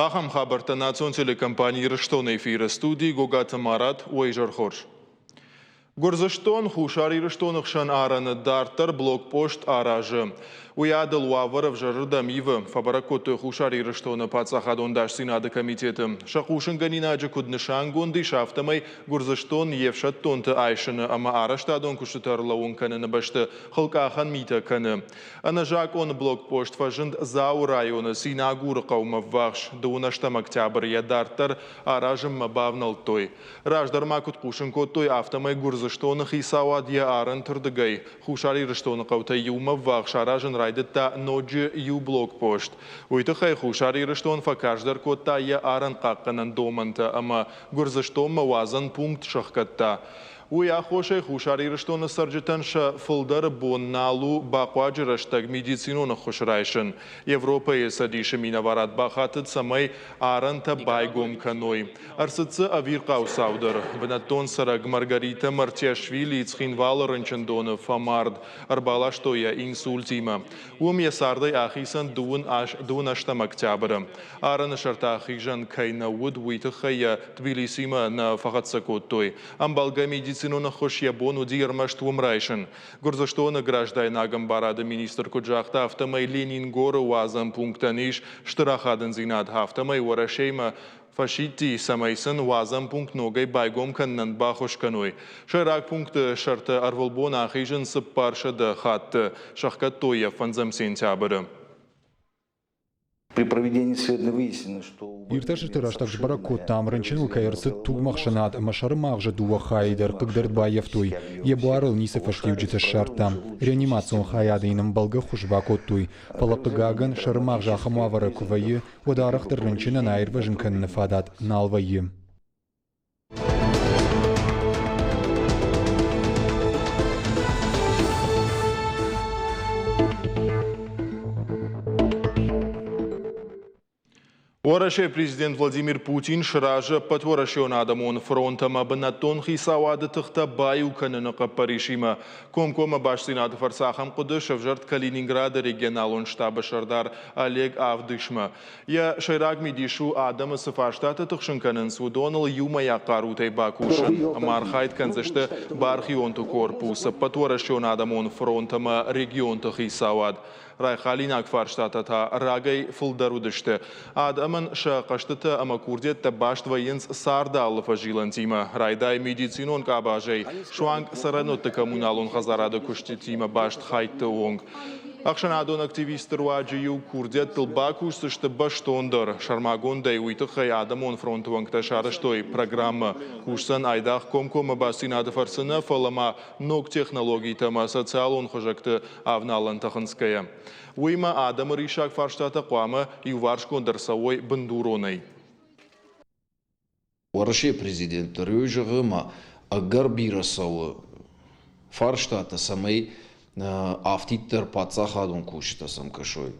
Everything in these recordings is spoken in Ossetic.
Ахӕм хабӕрттӕ национ телекомпани Ирыстоны эфиры. Студийы Гогаты Марат, уӕ изӕр хорз. Гуырдзыстон Хуссар Ирыстоны хсӕн арӕны дарддӕр блокпост аразы. Уый адыл уавӕр ӕвзӕрырдӕм ивы, фӕбӕрӕг кодтой Хуссар Ирыстоны паддзахадон ӕдасдзинады комитеты. Сӕ хъусынгӕнинаджы куыд нысангонд ис, афтӕмӕй Гуырдзыстон йе фсӕддонты айсыны ӕмӕ арӕзтадон куыстытӕ ӕрлӕууын кӕныны бӕсты хылкъахӕн митӕ кӕны. Ӕнӕзакъон блокпост фӕзынд Дзауы районы Синагуры хъӕумӕ ввахс. Дыууын ӕстӕм октябры йӕ дарддӕр аразынмӕ бавнӕлдтой. Раздӕр ма куыд хъусын кодтой, афтӕмӕй Гуырдзыстоны хицауад йӕ арӕнты рдыгӕй Хуссар Ирыстоны хъӕутӕй иумӕ ввахс аразын райдыдта ноджы иу блокпост. Уый тыххӕй Хуссар Ирыстон фӕкарздӕр кодта йӕ арӕнхъахъхъӕнӕн домӕнтӕ ӕмӕ Гуырдзыстонмӕ уадзӕн пункт сӕхгӕдта. Уый аххосӕй Хуссар Ирыстоны цӕрджытӕн сӕ фылдӕры бон нал у бахъуаджы рӕстӕг медицинон ӕххуыс райсын. Европӕйы Цӕдисы минӕварад бахатыд, цӕмӕй арӕнтӕ байгом кӕной. Ӕрцыд дзы ӕвирхъау цау дӕр. Бынӕттон цӕрӕг Маргарита Мартиашвили Цхинвалы рынчындоны фӕмард. Ӕрбаластой йӕ инсультимӕ. Уым йӕ цардӕй ахицӕн дыууын ӕстӕм октябры. Арӕны сӕрты ахизӕн кӕй нӕ уыд, уый тыххӕй йӕ Тбилисимӕ нӕ фӕхӕццӕ кодтой. Ӕмбӕлгӕ медицинон ӕххуыс йӕ бон уыди ӕрмӕст уым райсын. Гуырдзыстоны граждайнаг ӕмбарады министр куыд загъта, афтӕмӕй Ленингоры уадзӕн пунктӕн ис стыр ахадындзинад. Афтӕмӕй Уӕрӕсеймӕ фӕсидти, цӕмӕй сын уадзӕн пункт ногӕй байгом кӕнынӕн баххуыс кӕной. Сӕйраг пункты сӕрты ӕрвылбон ахизынц 400 хатты. Сӕхгӕдтой йӕ фӕндзӕм сентябры. При проведении исследований выяснено, что Иртӕстыты рӕстӕг сбӕрӕг кодтам, рынчыныл кӕй ӕрцыд тугмӕхсынад ӕмӕ сӕры магъзы дыууӕ хайы дӕр хъыгдард баййӕфтой. Йӕ буарыл ницы фӕстиуджытӕ ссардтам. Реанимацион хайады йын ӕмбӕлгӕ ӕххуыс бакодтой. Фӕлӕ, хъыгагӕн, сӕры магъз ахӕм уавӕры куы вӕййы, уӕд арӕхдӕр рынчынӕн аирвӕзын кӕныны фадат нал вӕййы. Уӕрӕсейы президент Владимир Путин сразы ӕппӕтуӕрӕсеон адӕмон фронт ӕмӕ бынӕттон хицауады тыхтӕ баиу кӕныны хъӕппӕрисимӕ. Комкоммӕ бастдзинады фӕрцы ахӕм хъуыды сӕвзӕрд Калининграды регионалон штабы сӕрдар Олег Авдышмӕ. Йӕ сӕйраг мидис у, адӕмы цы фарстатӕ тыхсын кӕнынц, уыдоныл иумӕйаг хъарутӕй бакусын. Ӕмӕ архайд кӕндзысты бархионты корпус, ӕппӕтуӕрӕсеон адӕмон фронт ӕмӕ регионты хицауад. Райхалинаг фарстатӕ та рагӕй фылдӕр уыдысты. Адӕмӕн сӕ хъӕстытӕ ӕмӕ курдиӕттӕ баст вӕййынц царды алы фӕзилӕнтимӕ. Райдай медицинон къабазӕй, суанг цӕрӕнуӕтты коммуналон хӕдзарады куыстытимӕ баст хӕйтты онг. Ӕхсӕнадон активистты руаджы-иу курдиӕттыл бакусдзысты бӕстондӕр. Сӕрмагондӕй уый тыххӕй Адӕмон фронты уӕнгтӕ сарӕзтой программӕ. Кусдзӕн айдагъ комкоммӕ бастдзинады фӕрцы нӕ, фӕлӕ ма ног технологитӕ ӕмӕ социалон хуызӕгты авналӕнтӕ хынцгӕйӕ. Уыимӕ адӕмы риссаг фарстатӕ хъуамӕ иуварсгонд ӕрцӕуой бындуронӕй. Уӕрӕсейы президент дӕр уый зӕгъы, ӕмӕ ӕгӕр бирӕ цӕуы фарстатӕ, цӕмӕй афтиддӕр паддзахадон кусджытӕ сӕм кӕсой.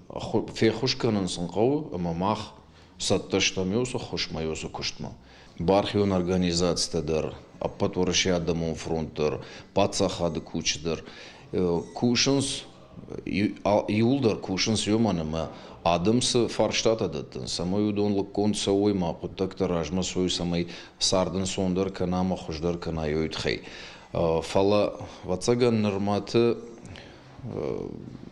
Феххуыс кӕнын сын хъӕуы, ӕмӕ мах цӕттӕ стӕм уыцы ӕххуысмӕ, уыцы куыстмӕ. Бархион организацитӕ дӕр, ӕппӕт Уӕрӕсейы адӕмон фронт дӕр, паддзахады кусджытӕ дӕр кусынц иууылдӕр кусынц уымӕн ӕмӕ адӕм цы фарстатӕ дӕттынц, цӕмӕй уыдон лыггонд цӕуой, ма хъуыддӕгтӕ размӕ цӕуой, цӕмӕй цард ӕнцондӕр кӕна ӕмӕ хуыздӕр кӕна уый тыххӕй. Фӕлӕ, ӕвӕццӕгӕн, нырмӕты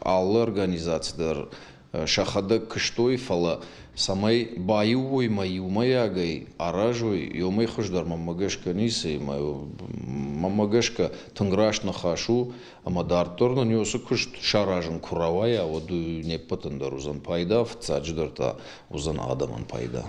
алы организаци дӕр сӕхӕдӕг куыстой, фӕлӕ цӕмӕй баиу уой мӕ иумӕйагӕй аразой, уымӕй хуыздӕр мӕнмӕ гӕсгӕ ницы и. Мӕнмӕ гӕсгӕ тынг раст ныхас у, ӕмӕ дарддӕр нын уыцы куыст саразын куы рауайа, уӕд не ппӕтӕн дӕр уыдзӕн пайда, фыццаджыдӕр та уыдзӕн адӕмӕн пайда.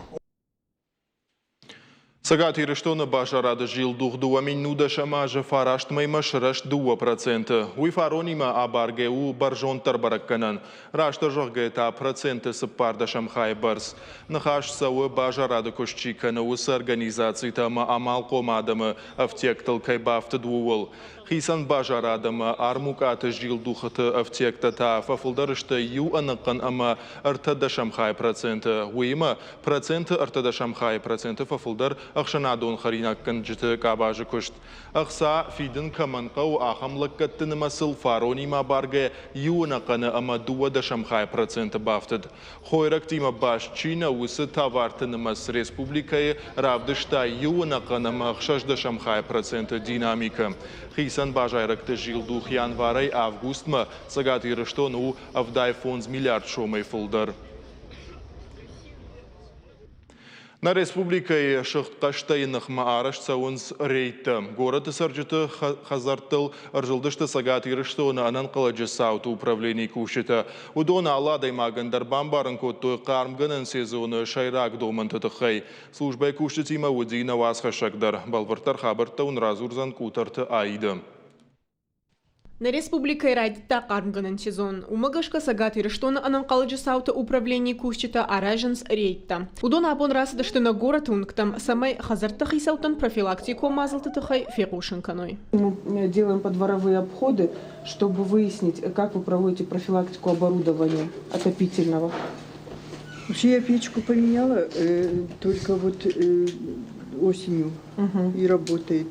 Цӕгат Ирыстоны базарады зилдух 2019 азы фараст мӕймӕ сырӕзт 2%. Уый фаронимӕ абаргӕ у бӕрзонддӕр бӕрӕггӕнӕн. Растдӕр зӕгъгӕйӕ та проценты цыппӕрдӕсӕм хайы бӕрц. Ныхас цӕуы, базарады куыст чи кӕны, уыцы организацитӕ ӕмӕ амалхъом адӕмы ӕфтиӕгтыл кӕй бафтыд, ууыл. Хицӕн базарад ӕмӕ армукъаты зилдухыты ӕфтиӕгтӕ та фӕфылдӕр сты иу ӕнӕхъӕн ӕмӕ 0.3 проценты. Уыимӕ, проценты 0.3 проценты фӕфылдӕр ӕхсӕнадон хӕринаггӕнджыты къабазы куыст. Ӕхца фидын кӕмӕн хъӕуы, ахӕм лӕггӕдты нымӕцыл фаронимӕ абаргӕ иу ӕнӕхъӕны ӕмӕ 0.2 проценты бафтыд. Хойрӕгтимӕ баст чи нӕ, уыцы товарты нымӕц республикӕйы равдыста иу ӕнӕхъӕн ӕмӕ 0.6 проценты динамикӕ. Хицӕн базайрӕгты зилдух январӕй августмӕ Цӕгат Ирыстон у 75 миллиард сомӕй фылдӕр. Нӕ республикӕйы сыгъдхъӕстӕйы ныхмӕ арӕзт цӕуынц рейдтӕ. Горӕты цӕрджыты хӕдзӕрттыл ӕрзылдысты Цӕгат Ирыстоны ӕнӕнхъӕлӕджы цауты управленийы кусджытӕ. Уыдон алы адӕймагӕн дӕр бамбарын кодтой хъармгӕнӕн сезоны сӕйраг домӕнты тыххӕй. Службӕйы кусджытимӕ уыди нӕ уацхӕссӕг дӕр. Бӕлвырддӕр хабӕрттӕ уын радзурдзӕн Къутӕрты Аидӕ. Нӕ республикӕйы райдыдта хъармгӕнӕн сезон. Уымӕ гӕсгӕ Цӕгат Ирыстоны ӕнӕнхъӕлӕджы цауты управленийы кусджытӕ аразынц рейдтӕ. Уыдон абон рацыдысты нӕ горӕты уынгтӕм, цӕмӕй хӕдзӕртты хицӕуттӕн профилактикон мадзӕлтты тыххӕй фехъусын кӕной. Мы делаем подворовые обходы, чтобы выяснить, как вы проводите профилактику оборудования отопительного. Вообще я печку поменяла только вот осенью и работает.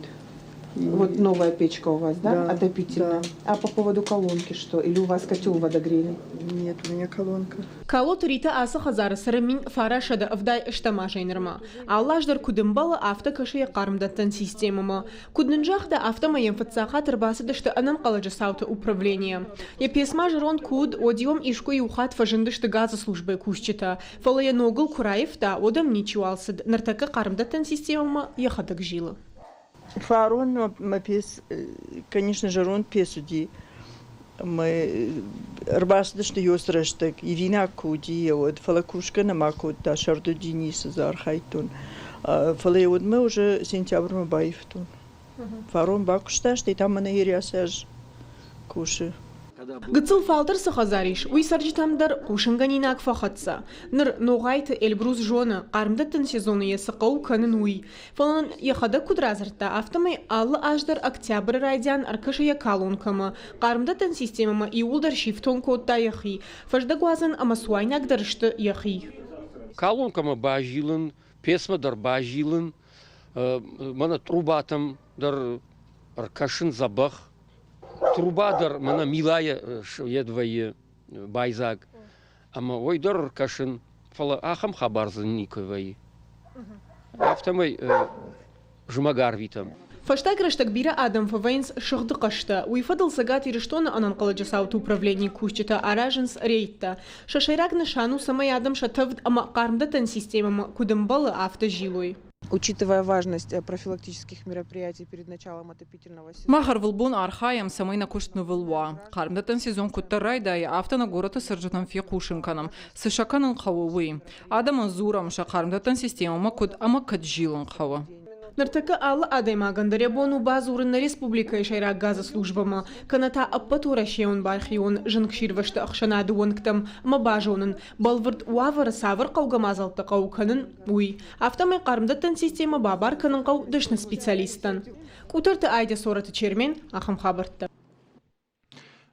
Вот новая печка у вас, да? Да, Отопительная. да. А по поводу колонки что? Или у вас котел водогрейный? Нет, у меня колонка. Калоты Рита ацы хӕдзары цӕры 1980 азӕй нырмӕ. Алы аз дӕр куыд ӕмбӕлы, афтӕ кӕсы йӕ хъармдӕттӕн системӕмӕ. Куыд нын загъта, афтӕмӕй йӕм фыццаг хатт ӕрбацыдысты ӕнӕнхъӕлӕджы цауты управленийӕ. Йӕ пецмӕ зӕронд куы уыд, уӕд-иу ӕм искуы иу хатт фӕзындысты газы службӕйы кусджытӕ. Фӕлӕ йӕ ногыл куы раивта, уӕд ӕм ничиуал цыд. Ныртӕккӕ хъармдӕттӕн системӕмӕ йӕхӕдӕг зилы. Фарон мӕ пец, конечно, зӕронд пец уыди. Ӕмӕ ӕрбацыдысты ёс рӕстӕг, ивинаг куы уыди, уӕд, фӕлӕ кусгӕ нӕма кодта, сӕрды уыди, ницы дзы архайдтон. Фӕлӕ йӕ уӕдмӕ уже сентябрьмӕ баивтон. Фарон бакуыста, стӕй та мӕнӕ Ериасы аз кусы. Гыццыл фалдӕр цы хӕдзар ис, уый цӕрджытӕм дӕр хъусынгӕнинаг фӕхӕццӕ. Ныр Ногъайты Эльбрус зоны, хъармдӕттӕн сезоны йӕ цы хъӕуы кӕнын, уый. Фӕлӕ нын йӕхӕдӕг куыд радзырдта, афтӕмӕй алы аз дӕр октябры райдиан ӕркӕсы йӕ колонкӕмӕ. Хъармдӕттӕн системӕмӕ иууылдӕр сифтонг кодта йӕхи. Фӕздӕгуадзӕн ӕмӕ цуайнаг дӕр сты йӕхи. Колонкӕмӕ базилын, пецмӕ дӕр базилын, мӕнӕ трубатӕм дӕр ӕркӕсын дзӕбӕх. Труба дӕр мӕнӕ милайӕ йед вӕййы байдзаг. Ӕмӕ уый дӕр ӕркӕсын, фӕлӕ ахӕм хабар дзы никуы вӕййы. Афтӕмӕй зымӕг арвитӕм. Фӕстаг рӕстӕг бирӕ адӕм фӕвӕййынц сыгъды хъӕстӕ. Уый фӕдыл Цӕгат Ирыстоны ӕнӕнхъӕлӕджы цауты управленийы кусджытӕ аразынц рейдтӕ. Сӕ сӕйраг нысан у, цӕмӕй адӕм сӕ тӕвд ӕмӕ хъармдӕттӕн системӕмӕ куыд ӕмбӕлы, афтӕ зилой. Учитывая важность профилактических мероприятий перед началом отопительного сезона. Мах ӕрвылбон архайӕм, цӕмӕй нӕ куыст нывыл уа. Хъармдӕттӕн сезон куыддӕр райдайы, афтӕ нӕ горӕты цӕрджытӕн фехъусын кӕнӕм, цы сӕ кӕнын хъӕуы, уый. Адӕмӕн дзурӕм, сӕ хъармдӕттӕн системӕмӕ куыд ӕмӕ кӕд зилын хъӕуы. Ныртӕккӕ алы адӕймагӕн дӕр йӕ бон у бадзурын нӕ республикӕйы сӕйраг газы службӕмӕ, кӕнӕ та ӕппӕтуӕрӕсейон бархион зынгсирвӕзты ӕхсӕнады уӕнгтӕм ӕмӕ базонын, бӕлвырд уавӕры цавӕр хъӕугӕ мадзӕлттӕ хъӕуы кӕнын, уый. Афтӕмӕй хъармдӕттӕн системӕ бабар кӕнын хъӕуы дӕсны специалисттӕн. Къутӕрты Айдӕ Цорӕты Чермен, ахӕм хабӕрттӕ.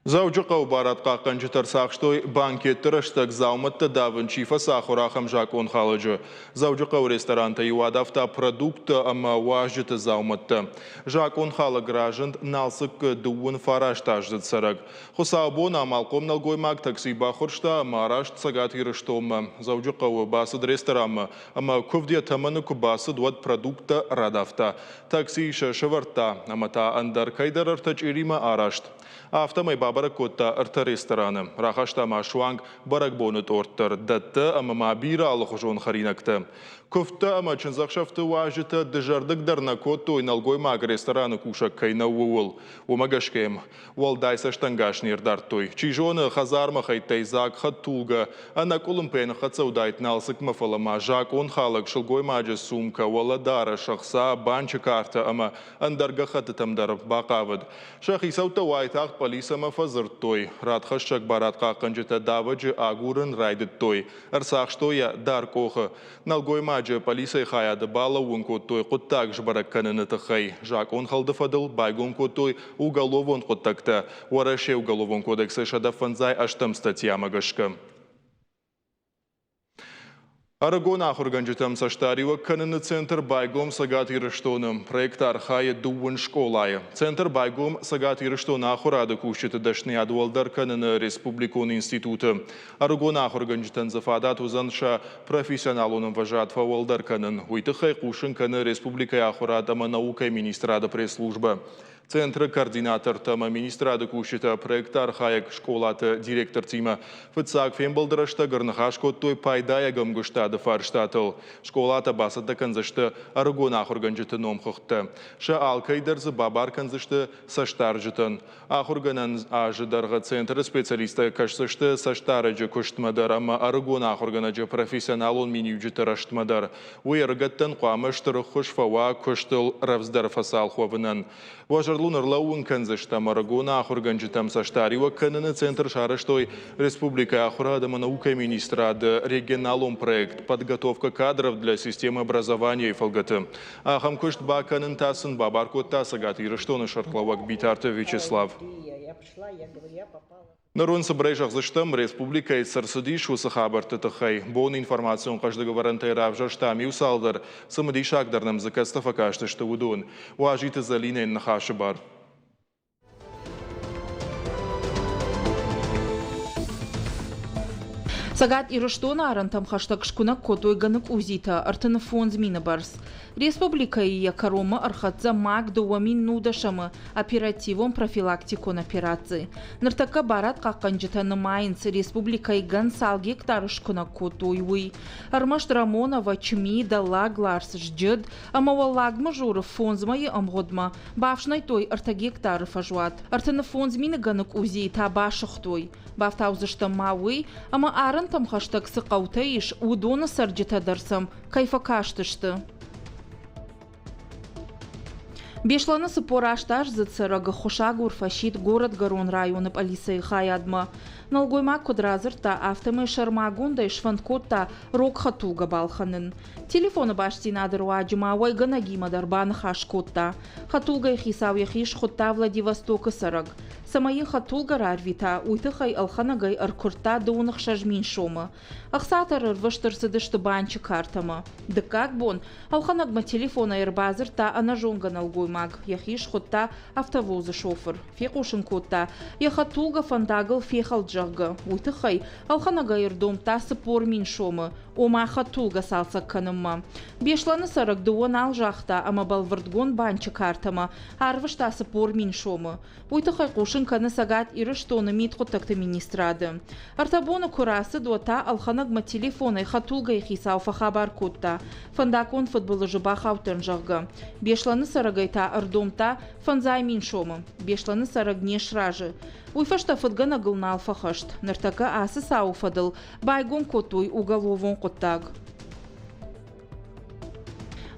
Дзӕуджыхъӕуы барадхъахъхъӕнджытӕ ӕрцахстой банкетты рӕстӕг дзаумӕттӕ давын чи фӕцахуыр, ахӕм закъонхалӕджы. Дзӕуджыхъӕуы ресторантӕ иу адавта продукттӕ ӕмӕ уазджыты дзаумӕттӕ. Закъонхалӕг разынд Налцыккы 39-аздзыд цӕрӕг. Хуыцаубон амалхъом нӕлгоймаг такси баххуырста ӕмӕ араст Цӕгат Ирыстонмӕ. Дзӕуджыхъӕуы бацыд ресторанмӕ ӕмӕ куывд йӕ тӕмӕны куы бацыд, уӕд продукттӕ радавта. Таксийы сӕ сӕвӕрдта ӕмӕ та ӕндӕр кӕйдӕр ӕртӕ чъиримӕ араст. Афтӕмӕй бабӕрӕг кодта ӕртӕ рестораны. Рахаста ма суанг бӕрӕгбоны торт дӕр, дӕттӕ ӕмӕ ма бирӕ алыхуызон хӕринӕгтӕ. Куывдтӕ ӕмӕ чындзӕхсӕвты уазджытӕ дызӕрдыг дӕр нӕ кодтой, нӕлгоймаг рестораны кусӕг кӕй нӕу, ууыл. Уымӕ гӕсгӕ йӕм уӕлдай цӕстӕнгас не рдардтой. Чи зоны, хӕдзармӕ хӕйттӕй дзаг хӕдтулгӕ ӕнӕкъуылымпыйӕ ныххӕццӕ уыдаид Налцыкмӕ, фӕлӕ ма закъонхалӕг сылгоймаджы сумкӕ, уӕлӕдарӕс, ӕхца, банчы картӕ ӕмӕ ӕндӕр гӕххӕттытӕм дӕр бахъавыд. Сӕ хицӕуттӕ уайтагъд пъӕлицӕмӕ. фӕдзырдтой. Радхӕссӕг барадхъахъхъӕнджытӕ давӕджы агурын райдыдтой. Ӕрцахстой йӕ Даркъохы. Нӕлгоймаджы пъӕлицӕйы хайады балӕууын кодтой хъуыддаг сбӕрӕг кӕныны тыххӕй. Закъонхӕлды фӕдыл байгом кодтой уголовон хъуыддӕгтӕ Уӕрӕсейы Уголовон кодексы 150 ӕстӕм статьямӕ гӕсгӕ. Ӕрыгон ахуыргӕнджытӕм цӕстдариуӕг кӕныны центр байгом Цӕгат Ирыстоны. Проект архайы дыууын скъолайы. Центр байгом Цӕгат Ирыстоны ахуырады кусджыты дӕсныйад уӕлдӕр кӕныны республикон институты. Ӕрыгон ахуыргӕнджытӕн дзы фадат уыдзӕн сӕ профессионалон ӕмвӕзад фӕуӕлдӕр кӕнын. Уый тыххӕй хъусын кӕны республикӕйы ахуырад ӕмӕ наукӕйы министрады пресс-службӕ. Центры координатортӕ ӕмӕ министрады кусджытӕ проекты архайӕг скъолаты директортимӕ фыццаг фембӕлды рӕстӕг ӕрныхас кодтой пайдайаг ӕмгуыстады фарстатыл. Скъолатӕ бацӕттӕ кӕндзысты ӕрыгон ахуыргӕнджыты номхыгъдтӕ. Сӕ алкӕй дӕр дзы бабар кӕндзысты цӕстдарджытӕн. Ахуыргӕнӕн азы дӕргъы центры специалисттӕ кӕсдзысты цӕстдарӕджы куыстмӕ дӕр ӕмӕ ӕрыгон ахуыргӕнӕджы профессионалон миниуджыты рӕзтмӕ дӕр. Уый ӕрыгӕттӕн хъуамӕ стыр ӕххуыс фӕуа куыстыл рӕвдздӕр фӕцалх уӕвынӕн. Уӕ зӕрдыл ӕрлӕууын кӕндзыстӕм, ӕрыгон ахуыргӕнджытӕм цӕстдариуӕг кӕныны центр сарӕзтой республикӕйы ахуырад ӕмӕ наукӕйы министрады регионалон проект «Подготовка кадров для системы образования»-йы фӕлгӕты. Ахӕм куыст бакӕнын та сын бабар кодта Цӕгат Ирыстоны сӕргълӕууӕг Битарты Вячеслав. Ныр уын цыбырӕй зӕгъдзыстӕм, республикӕйы цы рцыдис, уыцы хабӕртты тыххӕй. Бон информацион хъӕздыг ӕвӕрӕнтӕй равзӕрстам иу цалдӕр, цымыдисагдӕр нӕм дзы кӕцытӕ фӕкастысты, уыдон. Уазиты Зӕлинӕйы ныхасы бар. Цӕгат Ирыстоны арӕнтӕм хӕстӕг скуынӕг кодтой гӕны къудзитӕ 35 мины бӕрц. Республикӕйы йӕ кӕронмӕ ӕрхӕццӕ маг 2019-ы оперативон-профилактикон операци. Ныртӕккӕ барадхъахъхъӕнджытӕ нымайынц, республикӕйы гӕн цал гектары скуынӕг кодтой, уый. Ӕрмӕст Рамонова, Чми, Дӕллаг Ларс, Зджыд ӕмӕ Уӕллаг Мызуры фондз мӕйы ӕмгъуыдмӕ бафснайдтой ӕртӕ гектары фӕзуат. 35 мины гӕны къудзийы та басыгътой. Бафтаудзыстӕм ма уый, ӕмӕ арӕнтӕм хӕстӕг цы хъӕутӕ ис, уыдоны цӕрджытӕ дӕр сӕм кӕй фӕкастысты. Беслӕны 48 аздзыд цӕрӕг ӕххуысагур фӕсидт горӕтгӕрон районы пъӕлицӕйы хайадмӕ. Нӕлгоймаг куыд радзырдта, афтӕмӕй сӕрмагондӕй сфӕнд кодта рог хӕдтулгӕ балхӕнын. Телефоны бастдзинады руаджы ма уӕйгӕнӕгимӕ дӕр баныхас кодта. Хӕдтулгӕйы хицау йӕхи схуыдта Владивостокы цӕрӕг. Цӕмӕй йын хӕдтулгӕ рарвита, уый тыххӕй ӕлхӕнӕгӕй ӕркуырдта 26 000 сомы. Ӕхцатӕ ӕрвыст ӕрцыдысты банчы картӕмӕ. Дыккаг бон ӕлхӕнӕгмӕ телефонӕй ӕрбадзырдта ӕнӕзонгӕ нӕлгоймаг, йӕхи схуыдта автовозы шофыр. Фехъусын кодта, йӕ хӕдтулгӕ фӕндагыл фехӕлд, зӕгъгӕ, уый тыххӕй ӕлхӕнӕгӕй ӕрдомдта 40 000 сомы, ома хӕдтулгӕ цалцӕг кӕнынмӕ. Беслӕны цӕрӕг дыууӕ нал загъта ӕмӕ бӕлвырдгонд банчы картӕмӕ арвыста 40 000 сомы. Уый тыххӕй хъусын кӕны Цӕгат Ирыстоны мидхъуыддӕгты министрады. Ӕртӕ боны куы рацыд, уӕд та ӕлхӕнӕгмӕ телефонӕй хӕдтулгӕйы хицау фӕхабар кодта, фӕндаггон фыдбылызы бахаудтӕн, зӕгъгӕ. Беслӕны цӕрӕгӕй та ӕрдомдта 50 000 сомы. Беслӕны цӕрӕг не сразы. Уый фӕстӕ фыдгӕнӕгыл нал фӕхӕст. Ныртӕккӕ ацы цауы фӕдыл байгом кодтой уголовон хъуыддаг.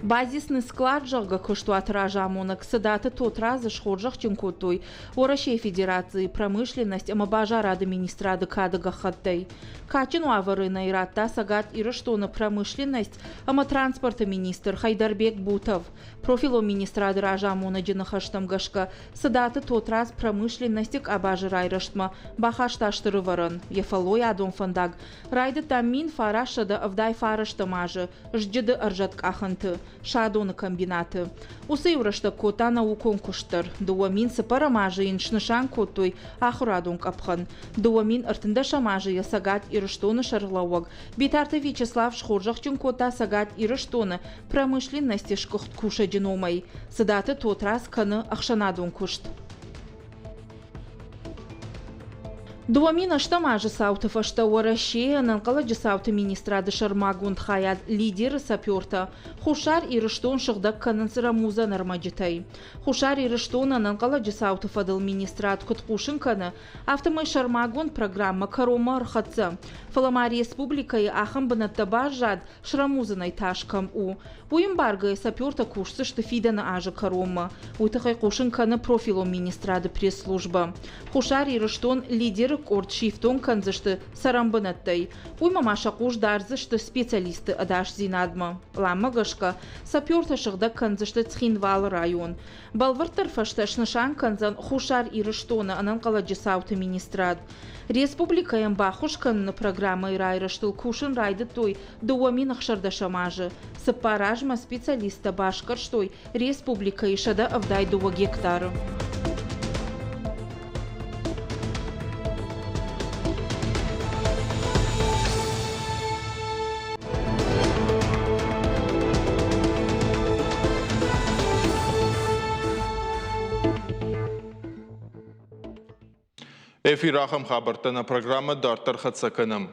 Базисный склад, зӕгъгӕ, куыстуаты разамонӕг Цыдаты Тотрадзы схорзӕхджын кодтой Уӕрӕсейы Федерацийы промышленность ӕмӕ базарады министрады кады гӕххӕттӕй. Кадджын уавӕры нӕ радта Цӕгат Ирыстоны промышленность ӕмӕ транспорты министр Хайдарбек Бутов. Профилон министрады разамонӕджы ныхӕстӕм гӕсгӕ, Цыдаты Тотрадз промышленносты къабазы райрӕзтмӕ бахаста стыр ӕвӕрӕн. Йӕ фӕллойадон фӕндаг райдыдта 1979 азы Зджыды ӕрзӕткъахӕнты, Садоны комбинаты. Уыцы иу рӕстӕг кодта наукон куыст дӕр. 2004 азы йын снысан кодтой ахуырадон къӕпхӕн. 2013 азы йӕ Цӕгат Ирыстоны сӕргълӕууӕг Битарты Вячеслав схорзӕхджын кодта Цӕгат Ирыстоны промышленности сгуыхт кусӕджы номӕй. Цыдаты Тотрадз кӕны ӕхсӕнадон куыст. 2008 азы цауты фӕстӕ Уӕрӕсейы Ӕнӕнхъӕлӕджы цауты министрады сӕрмагонд хайад «Лидер-ы» сапертӕ Хуссар Ирыстон сыгъдӕг кӕнынц рӕмудзӕн ӕрмӕджытӕй. Хуссар Ирыстоны Ӕнӕнхъӕлӕджы цауты фӕдыл министрад куыд хъусын кӕны, афтӕмӕй сӕрмагонд программӕ кӕронмӕ ӕрхӕццӕ. Фӕлӕ ма республикӕйы ахӕм бынӕттӕ баззад, срӕмудзынӕй тас кӕм у. Уый ӕмбаргӕйӕ сапертӕ кусдзысты фидӕны азы кӕронмӕ. Уый тыххӕй хъусын кӕны профилон министрады пресс-службӕ. Хуссар Ирыстон лидеры къорд сифтонг кӕндзысты цӕрӕнбынӕттӕй. Уыимӕ ма сӕ хъус дардзысты специалистты ӕдасдзинадмӕ. Пъланмӕ гӕсгӕ, сапертӕ сыгъдӕг кӕндзысты Цхинвалы район. Бӕлвырддӕр фӕстӕ снысан кӕндзӕн Хуссар Ирыстоны ӕнӕнхъӕлӕджы цауты министрад. Республикӕйӕн баххуыс кӕныны программӕйы райрӕзтыл кусын райдыдтой 2016 азы. Цыппар азмӕ специалисттӕ басгӕрстой республикӕйы 172 гектары. Эфир ахӕм хабӕрттӕ нӕ программӕ дарддӕр хӕццӕ кӕнӕм.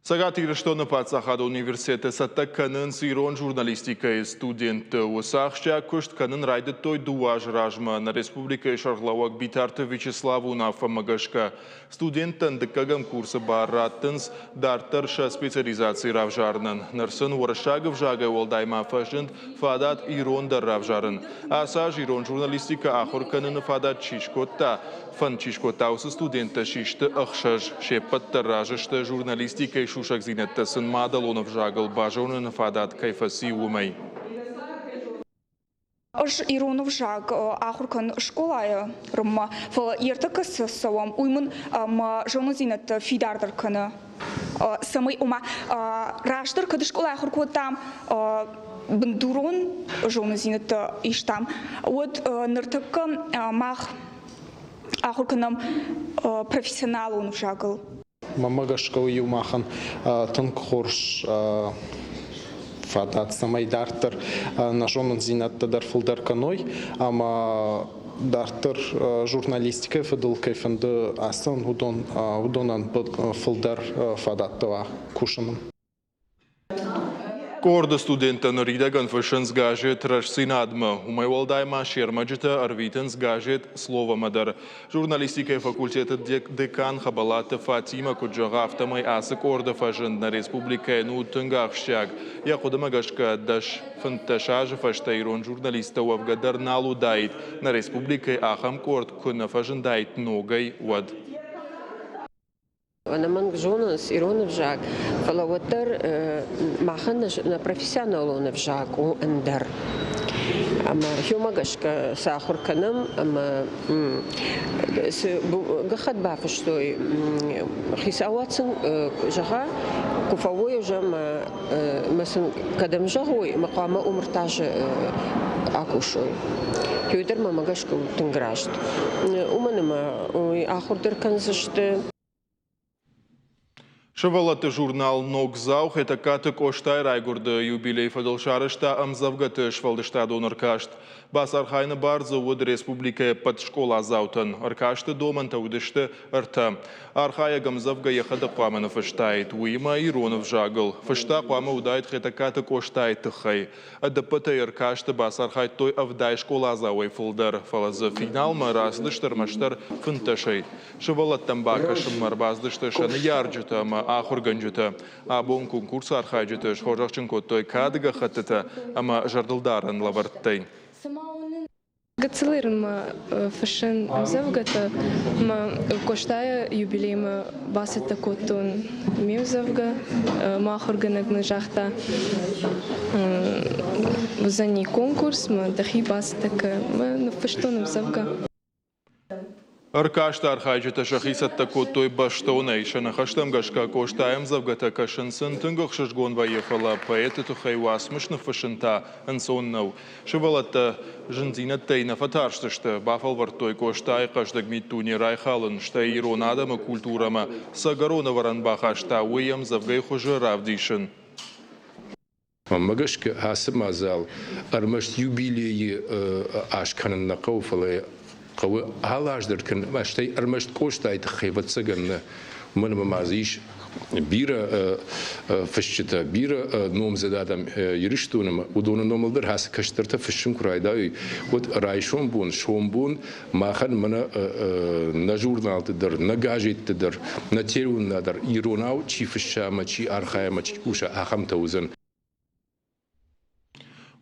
Цӕгат Ирыстоны паддзахадон университеты цӕттӕ кӕнынц ирон журналистикӕйы студентты. Уыцы ахсджиаг куыст кӕнын райдыдтой дыууӕ азы размӕ нӕ республикӕйы сӕргълӕууӕг Битарты Вячеславы уынаффӕмӕ гӕсгӕ. Студенттӕн дыккӕгӕм курсы бар раттынц дарддӕр сӕ специализаци равзарынӕн. Ныр сын уырыссаг ӕвзагӕй уӕлдай ма фӕзынд фадат ирон дӕр равзарын. Ацы аз ирон журналистикӕ ахуыр кӕныны фадат чи скодта, фӕнд чи скодта, уыцы студенттӕ систы ӕхсӕз. Се ппӕт дӕр разы сты, журналистикӕйы сусӕгдзинӕдтӕ сын мадӕлон ӕвзагыл базоныны фадат кӕй фӕци, уымӕй. Ӕз ирон ӕвзаг ахуыр кӕнын скъолайы рыммӕ, фӕлӕ ӕртӕккӕ цы цӕуӕм, уый мын мӕ зонындзинӕдтӕ фидардӕр кӕны. Цӕмӕй, ома, раздӕр кӕд скъолайы ахуыр кодтам, бындурон зонындзинӕдтӕ истам, уӕд ныртӕккӕ мах ахуыр кӕнӕм профессионалон ӕвзагыл. Мӕнмӕ гӕсгӕ уый у махӕн тынг хорз фадат, цӕмӕй дарддӕр нӕ зонындзинӕдтӕ дӕр фылдӕр кӕной ӕмӕ дарддӕр журналистикӕйы фӕдыл кӕй фӕнды ацӕуын, уыдонӕн фылдӕр фадӕттӕ уа кусынӕн. Къорды студенттӕ ныридӕгӕн фыссынц газет «Рӕстдзинад-мӕ». Уымӕй уӕлдай ма се рмӕджытӕ ӕрвитынц газет «Слово-мӕ» дӕр. Журналистикӕйы факультеты декан Хӕбӕлаты Фатимӕ куыд зӕгъы, афтӕмӕй ацы къорды фӕзынд нӕ республикӕйӕн у тынг ахсджиаг. Йӕ хъуыдымӕ гӕсгӕ, 10-15 азы фӕстӕ ирон журналисттӕ уӕвгӕ дӕр нал уыдаид, нӕ республикӕйы ахӕм къорд куы нӕ фӕзындаид ногӕй, уӕд. Ӕнӕмӕнг зонынц ирон ӕвзаг, фӕлӕ уӕддӕр махӕн нӕ профессионалон ӕвзаг у ӕндӕр. Ӕмӕ хиумӕ гӕсгӕ сӕ ахуыр кӕнӕм ӕмӕ цы гӕххӕтт бафыстой, хицауад сын зӕгъа, куы фӕуой уже ӕмӕ сын кӕдӕм зӕгъой, ӕмӕ хъуамӕ Омыртазы акусой. Уый дӕр мӕмӕ гӕсгӕ у тынг раст. Уымӕн ӕмӕ ахуыр дӕр кӕндзысты. Сывӕллӕтты журнал «Ногдзау» Хетӕгкаты Къостайы райгуырды юбилейы фӕдыл сарӕзта ӕмдзӕвгӕты сфӕлдыстадон ӕркаст. Бацархайыны бар дзы уыд республикӕйы ӕппӕт скъоладзаутӕн. Ӕркасты домӕнтӕ уыдысты ӕртӕ. Архайӕг ӕмдзӕвгӕ йӕхӕдӕг хъуамӕ ныффыстаид, уыимӕ ирон ӕвзагыл. Фыста хъуамӕ уыдаид Хетӕгкаты Къостайы тыххӕй. Ӕдӕппӕтӕй ӕркасты бацархайдтой 70 скъоладзауӕй фылдӕр, фӕлӕ дзы финалмӕ рацыдысты ӕрмӕстдӕр 15-ӕй. Сывӕллӕттӕм бакӕсынмӕ ӕрбацыдысты сӕ ныййарджытӕ ӕмӕ ахуыргӕнджытӕ. Абон конкурсы архайджыты схорзӕхджын кодтой кады гӕххӕттытӕ ӕмӕ зӕрдылдарӕн лӕвӕрттӕй. Гыццыл ирынмӕ фыссын ӕмдзӕвгӕтӕ мӕ Къостайы юбилеймӕ бацӕттӕ кодтон ме мдзӕвгӕ. Мӕ ахуыргӕнӕг мын загъта, уыдзӕни конкурс, мӕ дӕхи бацӕттӕ кӕ. Мӕ ныффыстон ӕмдзӕвгӕ. Ӕркасты архайджытӕ сӕхи цӕттӕ кодтой бӕстонӕй. Сӕ ныхӕстӕм гӕсгӕ Къостайы ӕмдзӕвгӕтӕ кӕсын сын тынг ӕхсызгон вӕййы, фӕлӕ поэты тыххӕй уацмыс ныффыссын та ӕнцон нӕу. Сывӕллӕттӕ зындзинӕдтӕй нӕ фӕтарстысты, бафӕлвӕрдтой Къостайы хъӕздыг миддуне райхалын, стӕй ирон адӕмы культурӕмӕ цы ӕгӕрон ӕвӕрӕн бахаста, уый ӕмдзӕвгӕйы хуызы равдисын. Мӕнмӕ гӕсгӕ ацы мадзал ӕрмӕст юбилейы аз кӕнын нӕ хъӕуы, фӕлӕ. хъӕуы алы аз дӕр кӕнын, стӕй ӕрмӕст Къостайы тыххӕй, ӕвӕццӕгӕн, нӕ. Уымӕн ӕмӕ ма дзы ис бирӕ фысджытӕ, бирӕ номдзыд адӕм Ирыстоны ӕмӕ уыдоны номыл дӕр ацы кӕстӕртӕ фыссын куы райдайой, уӕд райсом бон, сомбон махӕн мӕнӕ нӕ журналты дӕр, нӕ газетты дӕр, нӕ телеуынынады дӕр иронау чи фысса ӕмӕ чи архайа ӕмӕ чи куса, ахӕмтӕ уыдзӕн.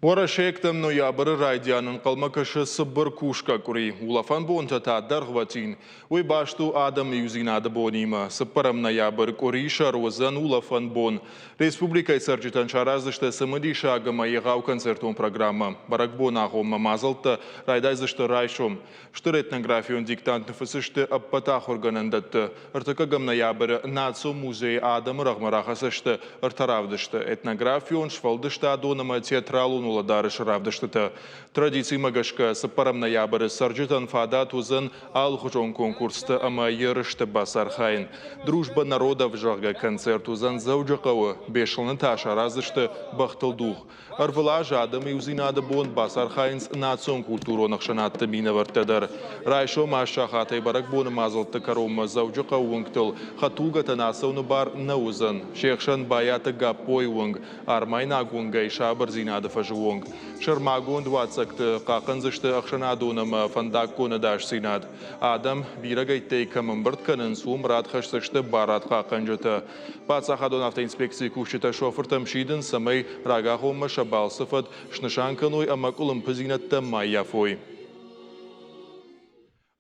Уӕрӕсейӕгтӕм ноябры райдиан ӕнхъӕлмӕ кӕсы цыбыр кусгӕ къуыри, улӕфӕн бонтӕ та дӕргъвӕтин. Уый баст у адӕмы иудзинады бонимӕ. Цыппӕрӕм ноябрь къуырисӕр уыдзӕн улӕфӕн бон. Республикӕйы цӕрджытӕн сараздзысты цымыдисаг ӕмӕ егъау концертон программӕ. Бӕрӕгбоны агъоммӕ мадзӕлттӕ райдайдзысты райсом. Стыр этнографион диктант ныффысдзысты ӕппӕт ахуыргӕнӕндӕтты. Ӕртыккӕгӕм ноябры Национ музейы адӕмы рӕгъмӕ рахӕцдзысты ӕртӕ равдысты – этнографион, сфӕлдыстадон ӕмӕ театралон уӕлӕдарӕсы равдыстытӕ. Традицимӕ гӕсгӕ цыппӕрӕм ноябры цӕрджытӕн фадат уыдзӕн алыхуызон конкурсты ӕмӕ ерысты бацархайын. «Дружба народов», зӕгъгӕ, концерт уыдзӕн Дзӕуджыхъӕуы, Беслӕны та сараздзысты бӕхтыл дугъ. Ӕрвылаз адӕмы иудзинады бон бацархайынц национ культурон ӕхсӕнадты минӕвӕрттӕ дӕр. Райсом аст сахатӕй бӕрӕгбоны мадзӕлтты кӕронмӕ Дзӕуджыхъӕуы уынгтыл хӕдтулгӕтӕн ацӕуыны бар нӕ уыдзӕн. Се хсӕн Байаты Гаппойы уынг, Армайнаг уынгӕй Сабырдзинады фӕзы онг. Сӕрмагонд уаццӕгты хъахъхъӕндзысты ӕхсӕнадон ӕмӕ фӕндаггон ӕдасдзинад. Адӕм бирӕгӕйттӕй кӕм ӕмбырд кӕнынц, уым рад хӕсдзысты барадхъахъхъӕнджытӕ. Паддзахадон автоинспекцийы кусджытӕ шофыртӕм сидынц, цӕмӕй рагагъоммӕ сӕ балцы фӕд снысан кӕной ӕмӕ къуылымпыдзинӕдтӕ ма ййафой.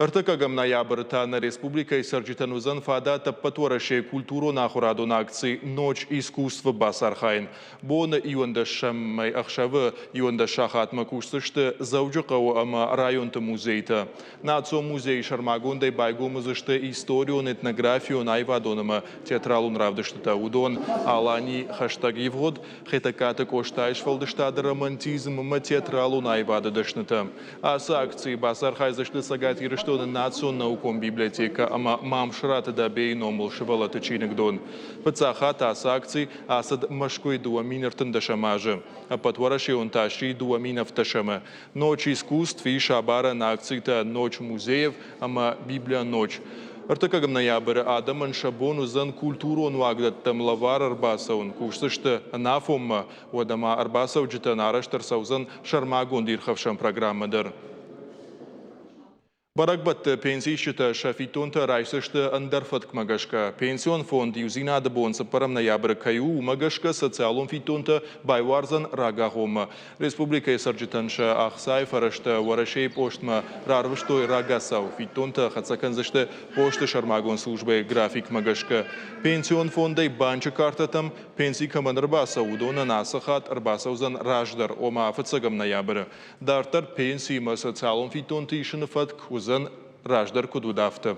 Ӕртыккӕгӕм ноябры та нӕ республикӕйы цӕрджытӕн уыдзӕн фадат ӕппӕт Уӕрӕсейы культурон-ахуырадон акци «Ночь искусства» бацархайын. Боны иуӕндӕсӕмӕй ӕхсӕвы 11 сахатмӕ кусдзысты Дзӕуджыхъӕуы ӕмӕ районты музейтӕ. Национ музейы сӕрмагондӕй байгом уыдзысты историон, этнографион, аивадон ӕмӕ театралон равдыстытӕ. Уыдон Алани хӕстӕг ивгъуыд, Хетӕгкаты Къостайы сфӕлдыстады романтизм ӕмӕ театралон аивады дӕснытӕ. Ацы акцийы бацархайдзысты Цӕгат Ирыстоны национ наукон библиотекӕ ӕмӕ Мамсыраты Дӕбейы номыл сывӕллӕтты чиныгдон. Фыццаг хатт ацы акци ацыд Мӕскуыйы 2013 азы. Ӕппӕтуӕрӕсеон та сси 2017-ы. Ночь искусств ис абарӕн акцитӕ Ночь музеев ӕмӕ Библия ночь. Ӕртыккӕгӕм ноябры адӕмӕн сӕ бон уыдзӕн культурон уагдӕттӕм лӕвар ӕрбацӕуын, кусдзысты ӕнафонмӕ, уӕдӕ ма ӕрбацӕуджытӕн арӕзт ӕрцӕудзӕн сӕрмагонд ирхӕфсӕн программӕ дӕр. Бӕрӕгбӕтты пенсиисджытӕ сӕ фиддонтӕ райсдзысты ӕндӕр фӕткмӕ гӕсгӕ. Пенсион фонд Иудзинады бон цыппӕрӕм ноябры кӕй у, уымӕ гӕсгӕ социалон фиддонтӕ байуардзӕн рагагъоммӕ. Республикӕйы цӕрджытӕн сӕ ӕхцайы фӕрӕзтӕ Уӕрӕсейы постмӕ рарвыстой рагацау. Фиддонтӕ хӕццӕ кӕндзысты посты сӕрмагонд службӕйы графикмӕ гӕсгӕ. Пенсион фондӕй банчы картӕтӕм пенси кӕмӕн ӕрбацӕуы, уыдонӕн ацы хатт ӕрбацӕудзӕн раздӕр, ома фыццӕгӕм ноябры. Дарддӕр пенсиимӕ социалон фиддонты исыны фӕтк уыдзӕн раздӕр куыд уыд, афтӕ.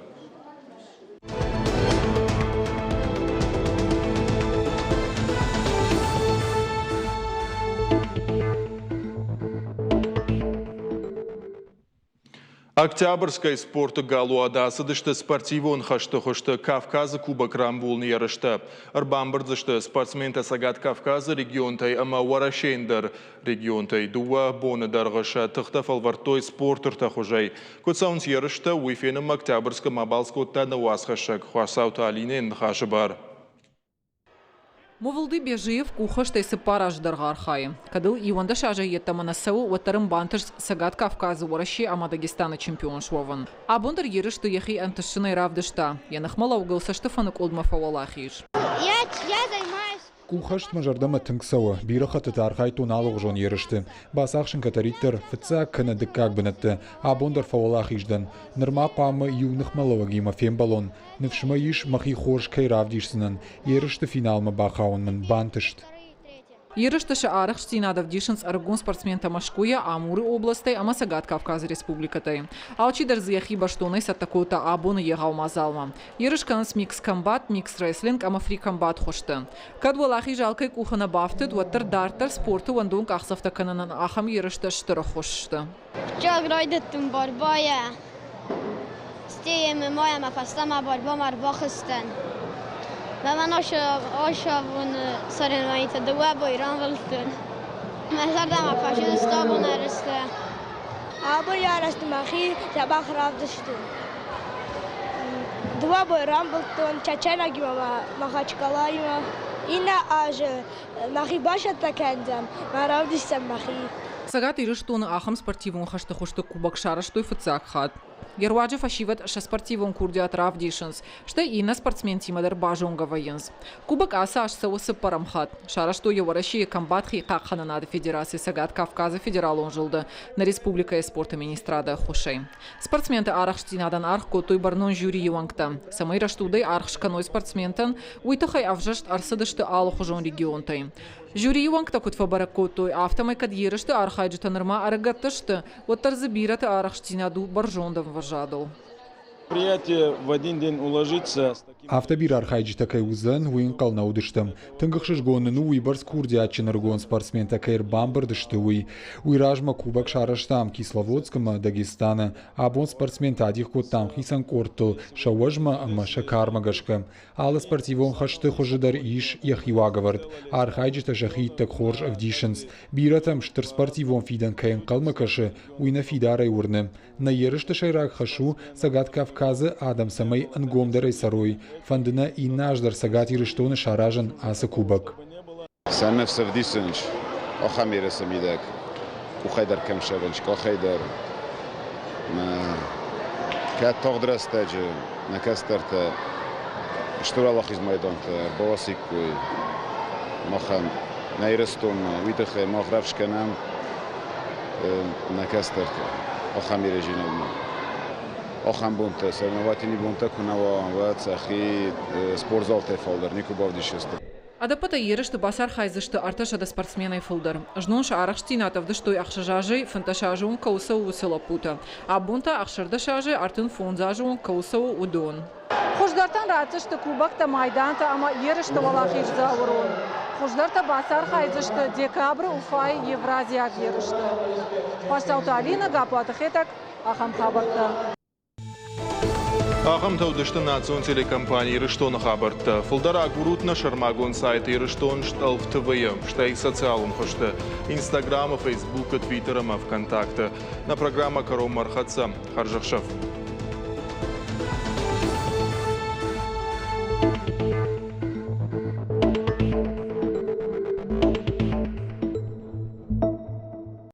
Октябрьскӕй спорты галуады ацыдысты спортивон хӕсты хуызты Кавказы Кубок рамбулыны ерыстӕ. Ӕрбамбырд сты спортсментӕ Цӕгат Кавказы регионтӕй ӕмӕ Уӕрӕсейы ӕндӕр регионтӕй. Дыууӕ боны дӕргъы сӕ тыхтӕ фӕлвӕрдтой спорты ртӕ хуызӕй. Куыд цӕуынц ерыстӕ, уый фенынмӕ Октябрьскы ма балц кодта нӕ уацхӕссӕг Хуасауты Алинӕйы ныхасы бар. Мовылды Бежиев къуххӕстӕй цыппар азы дӕргъы архайы. Кӕд ыл 11 азӕй йеддӕмӕ нӕ цӕуы, уӕддӕр ын бантыст Цӕгат Кавказы, Уӕрӕсе ӕмӕ Дагестаны чемпион суӕвын. Абон дӕр ерысты йӕхи ӕнтыстджынӕй равдыста. Йӕ ныхмӕлӕугыл цӕстыфӕныкъуылдмӕ фӕуӕлахиз. Я займаюсь Къуххӕст мӕ зӕрдӕмӕ тынг цӕуы. Бирӕ хӕттыты архайдтон алыгъуызон ерысты. Бацахсын кӕддӕриддӕр фыццаг кӕнӕ дыккаг бынӕтты. Абон дӕр фӕуӕлахиз дӕн. Нырма хъуамӕ иу ныхмӕлӕуӕгимӕ фембӕлон. Ныфс мӕ ис, мӕхи хорз кӕй равдисдзынӕн. Ерысты финалмӕ бахауын мын бантыст. Ерысты сӕ арӕхстдзинад ӕвдисынц ӕрыгон спортсментӕ Мӕскуыйӕ, Амуры областӕй ӕмӕ Цӕгат Кавказы республикӕтӕй. Алчидӕр дзы йӕхи бӕстонӕй цӕттӕ кодта абоны егъау мадзалмӕ. Ерыс кӕнынц микс-комбат, микс-рестлинг ӕмӕ фри-комбат хуызты. Кӕд уӕлахиз алкӕй къухы нӕ бафтыд, уӕддӕр дарддӕр спорты уӕндон къахдзӕфтӕ кӕнынӕн ахӕм ерыстӕ стыр ӕххуыс сты. Фыццаг райдыдтон борьбайӕ, стӕй ММА-мӕ фӕстӕмӕ борьбамӕ ӕрбахызтӕн. Мӕн ӕхсӕвон соревнованитӕ дыууӕ бой рамбылдтон. Мӕ зӕрдӕмӕ фӕзындысты абон ерыстӕ. Абон арӕзт мӕхи дзӕбӕх равдыстон. Дыууӕ бон рамбылдтон чеченагимӕ ӕмӕ Махачкалаимӕ. Иннӕ азы мӕхи бацӕттӕ кӕндзӕн, мӕ равдисдзӕн мӕхи. Цӕгат Ирыстоны ахӕм спортивон хӕсты хуызты кубок сарӕзтой фыццаг хатт. Йӕ руаджы фӕсивӕд сӕ спортивон курдиат равдисынц, стӕй иннӕ спортсментимӕ дӕр базонгӕ вӕййынц. Кубок ацы аз цӕуы цыппӕрӕм хатт. Сарӕзтой йӕ Уӕрӕсейы комбат хихъахъхъӕнынады федераци Цӕгат Кавказы федералон зылды нӕ республикӕйы спорты министрады ӕххуысӕй. Спортсменты арӕхстдзинадӕн аргъ кодтой бӕрнон жюрийы уӕнгтӕ. Цӕмӕй рӕстудӕй аргъ скӕной спортсментӕн, уый тыххӕй ӕвзӕрст ӕрцыдысты алыхуызон регионтӕй. Жюрийы уӕнгтӕ куыд фӕбӕрӕг кодтой, афтӕмӕй кӕд ерысты архайджытӕ нырма ӕрыгӕттӕ сты, уӕддӕр дзы бирӕты арӕхстдзинад у бӕрзонд ӕмвӕзадыл. Афтӕ бирӕ архайджытӕ кӕй уыдзӕн, уый ӕнхъӕл нӕ уыдыстӕм. Тынг ӕхсызгон нын у, уыйбӕрц курдиатджын ӕрыгон спортсментӕ кӕй ӕрбамбырд сты, уый. Уый размӕ кубок сарӕзтам Кисловодск ӕмӕ Дагестаны. Абон спортсментӕ адих кодтам хицӕн къордтыл сӕ уӕзмӕ ӕмӕ сӕ кармӕ гӕсгӕ. Алы спортивон хӕсты хуызы дӕр ис йӕхи уагӕвӕрд. Архайджытӕ сӕхи иттӕг хорз ӕвдисынц. Бирӕтӕм стыр спортивон фидӕн кӕй ӕнхъӕлмӕ кӕсы, уый нӕ фидарӕй уырны. Нӕ ерысты сӕйраг хӕс у, Цӕгат Кавказы адӕм цӕмӕй ӕнгомдӕрӕй цӕрой. Фӕнды нӕ иннӕ аз дӕр Цӕгат Ирыстоны саразын ацы кубок. Сӕ ныфс ӕвдисынц ахӕм ерысы мидӕг, къухӕй дӕр кӕм сӕвынц, къахӕй дӕр. Кӕд тагъд рӕстӕджы нӕ кӕстӕртӕ стыр уӕлахиз майдантӕ ӕрбаласиккой махӕн нӕ Ирыстонмӕ, уый тыххӕй мах рӕвдз кӕнӕм нӕ кӕстӕрты ахӕм ережинадмӕ. Ахӕм бонтӕ, соревновательный бонтӕ куы нӕ уа, уӕд сӕхи спортзалтӕй фалдӕр никуы бавдисдзысты. Ӕдӕппӕтӕй ерысты бацархайдзысты 300 спортсменӕй фылдӕр. Знон сӕ арӕхстдзинад ӕвдыстой 6 азӕй 15 азы онг кӕуыл цӕуы, уыцы лӕппутӕ. Абон та 16 азӕй 35 азы онг кӕуыл цӕуы, уыдон. Хуыздӕртӕн ратдзысты кубоктӕ, майдантӕ ӕмӕ ерысты уӕлахиздзауы рон. Хуыздӕртӕ бацархайдзысты декабры Уфайы евразиаг ерысты. Хъуацауты Алинӕ, Гаппуаты Хетӕг, ахӕм хабӕрттӕ. Ахӕмтӕ уыдысты национ телекомпани Ирыстоны хабӕрттӕ. Фылдӕр агурут нӕ сӕрмагонд сайты Ирыстон стъӕлф ТВ-йы, стӕй социалон хуызты Инстаграмы, Фейсбукы, Твиттеры ӕмӕ ВКонтакты. Нӕ программӕ кӕронмӕ ӕрхӕццӕ. Хӕрзӕхсӕв!